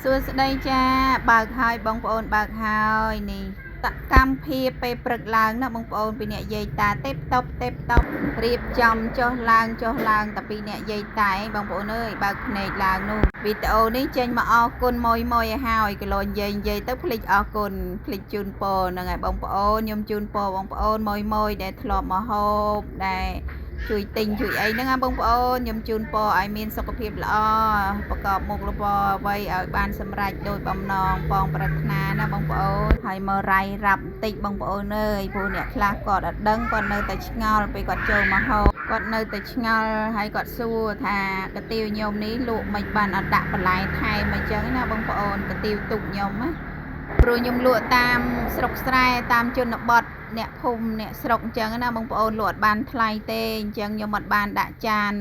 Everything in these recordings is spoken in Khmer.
សួស្តីចាបើកហើយបងប្អូនបើកហើយនេះតកម្មភាពពេលព្រឹកឡើងណាបងប្អូនពីអ្នកយាយតាទេពតបទេពតបរៀបចំចុះឡើងចុះឡើងតែពីអ្នកយាយតាឯងបងប្អូនអើយបើកភ្នែកឡើងនោះវីដេអូនេះចេញមកអរគុណមួយមួយឲ្យហើយកលោនិយាយនិយាយទៅភ្លេចអរគុណភ្លេចជូនពរហ្នឹងហើយបងប្អូនខ្ញុំជូនពរបងប្អូនមួយមួយដែលធ្លាប់មកហូបដែល ជួយទិញជួយអីហ្នឹងណាបងប្អូនខ្ញុំជូនពរឲ្យមានសុខភាពល្អប្រកបមុខរបរអ្វីឲ្យបានសម្រេចដោយបំណងប៉ងប្រាថ្នាណាបងប្អូនហើយមករ៉ៃរ៉ាប់បន្តិចបងប្អូនអើយព្រោះអ្នកខ្លះគាត់អត់ដឹងគាត់នៅតែឆ្ងល់ពេលគាត់ចូលមកហូបគាត់នៅតែឆ្ងល់ហើយគាត់សួរថាកាទៀវខ្ញុំនេះលក់មិនបានអត់ដាក់បន្លែថែមអញ្ចឹងណាបងប្អូនកាទៀវទុកខ្ញុំណា ព្រោះខ្ញុំលក់តាមស្រុកស្រែតាមជនបទអ្នកភូមិអ្នកស្រុកអញ្ចឹងណាបងប្អូនលក់អត់បានថ្លៃទេអញ្ចឹងខ្ញុំអត់បានដាក់ចាន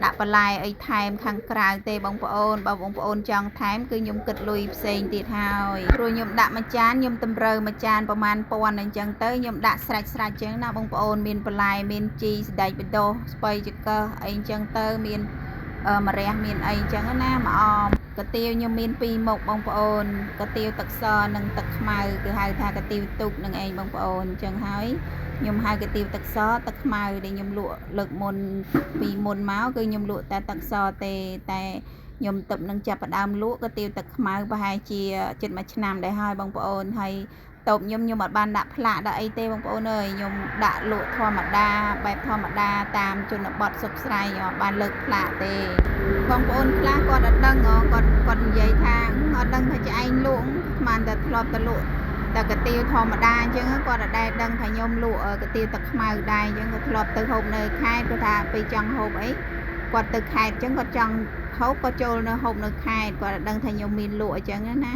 ដាក់បន្លែអីថែមខាងក្រៅទេបងប្អូនបើបងប្អូនចង់ថែមគឺខ្ញុំគិតលុយផ្សេងទៀតហើយព្រោះខ្ញុំដាក់មួយចានខ្ញុំតម្រូវមួយចានប្រហែលពាន់អញ្ចឹងទៅខ្ញុំដាក់ស្រាច់ស្រាច់អញ្ចឹងណាបងប្អូនមានបន្លែមានជីសណ្ដែកបណ្ដុះស្ពៃចង្កឹះអីអញ្ចឹងទៅមាន ម្រះមានអីអញ្ចឹងណាមកអមកាទៀវខ្ញុំមានពីរមុខបងប្អូនកាទៀវទឹកសនិងទឹកខ្មៅគេហៅថាកាទៀវទូកនឹងឯងបងប្អូនអញ្ចឹងហើយខ្ញុំហៅកាទៀវទឹកសទឹកខ្មៅដែលខ្ញុំលក់លើកមុនពីមុនមកគឺខ្ញុំលក់តែទឹកសទេតែខ្ញុំទឹកនឹងចាប់ផ្ដើមលក់កាទៀវទឹកខ្មៅប្រហែលជាជិតមួយឆ្នាំដែរហើយបងប្អូនហើយតូបខ្ញុំខ្ញុំអត់បានដាក់ផ្លាកដាក់អីទេបងប្អូនអើយខ្ញុំដាក់លក់ធម្មតាបែបធម្មតាតាមជនបទសុខស្រ័យខ្ញុំអត់បានលើកផ្លាកទេ បងប្អូនខ្លះគាត់អត់ដឹងហ៎គាត់គាត់និយាយថាអត់ដឹងថាឆ្អែងលក់ស្មានតែធ្លាប់តែលក់តែកាទៀវធម្មតាអញ្ចឹងគាត់អត់ដែលដឹងថាខ្ញុំលក់កាទៀវទឹកខ្មៅដែរអញ្ចឹងគាត់ធ្លាប់ទៅហូបនៅខេត្តគាត់ថាពេលចង់ហូបអីគាត់ទៅខេត្តអញ្ចឹងគាត់ចង់ហូបគាត់ចូលនៅហូបនៅខេត្តគាត់អត់ដឹងថាខ្ញុំមានលក់អញ្ចឹងណា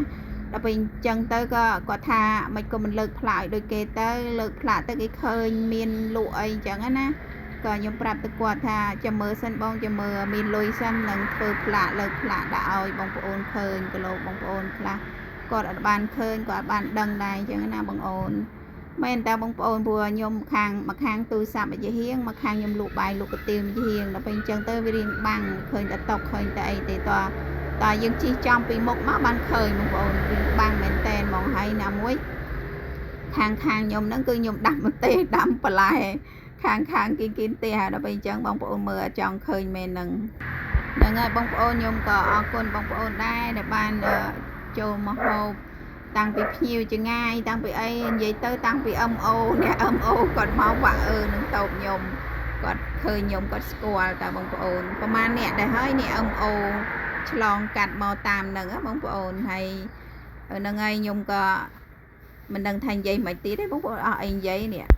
ដល់ពេលអញ្ចឹងទៅក៏គាត់ថាមិនក៏មិនលើកផ្លាកឲ្យដូចគេទៅលើកផ្លាកទៅគេឃើញមានលក់អីអញ្ចឹងណា ក៏ខ្ញុំប្រាប់ទៅគាត់ថាចាំមើលសិនបងចាំមើលមានលុយសិននឹងធ្វើផ្លាកលើកផ្លាកដាក់ឲ្យបងប្អូនឃើញគីឡូបងប្អូនខ្លះគាត់អត់បានឃើញគាត់អត់បានដឹងដែរអញ្ចឹងណាបងអូនមែនតើបងប្អូនព្រោះខ្ញុំខាងមកខាងទូរស័ព្ទមួយជាហៀងមកខាងខ្ញុំលក់បាយលក់កាទៀវមួយជាហៀងដល់ពេលអញ្ចឹងទៅវារៀងបាំងឃើញតែតុកឃើញតែអីទេតើតើយើងជិះចំពីមុខមកបានឃើញបងប្អូនវាបាំងមែនតែនហ្មងហើយណាមួយខាងខាងខ្ញុំហ្នឹងគឺខ្ញុំដាំម្ទេសដាំបន្លែ ខាងខាងគីគីផ្ទះដល់ពេលអញ្ចឹងបងប្អូនមើលអត់ចង់ឃើញមែនហ្នឹងហ្នឹងហើយបងប្អូនខ្ញុំក៏អរគុណបងប្អូនដែរដែលបានចូលមកហូបតាំងពីភ្ញៀវចងាយតាំងពីអីនិយាយទៅតាំងពី MO អ្នក MO គាត់មកវាក់អឺនឹងតូបខ្ញុំគាត់ឃើញខ្ញុំគាត់ស្គាល់តាបងប្អូនប្រហែលអ្នកដែរហើយអ្នក MO ឆ្លងកាត់មកតាមហ្នឹងហ៎បងប្អូនហើយហ្នឹងហើយខ្ញុំក៏មិនដឹងថានិយាយមិនទៀតទេបងប្អូនអស់អីនិយាយនេះ។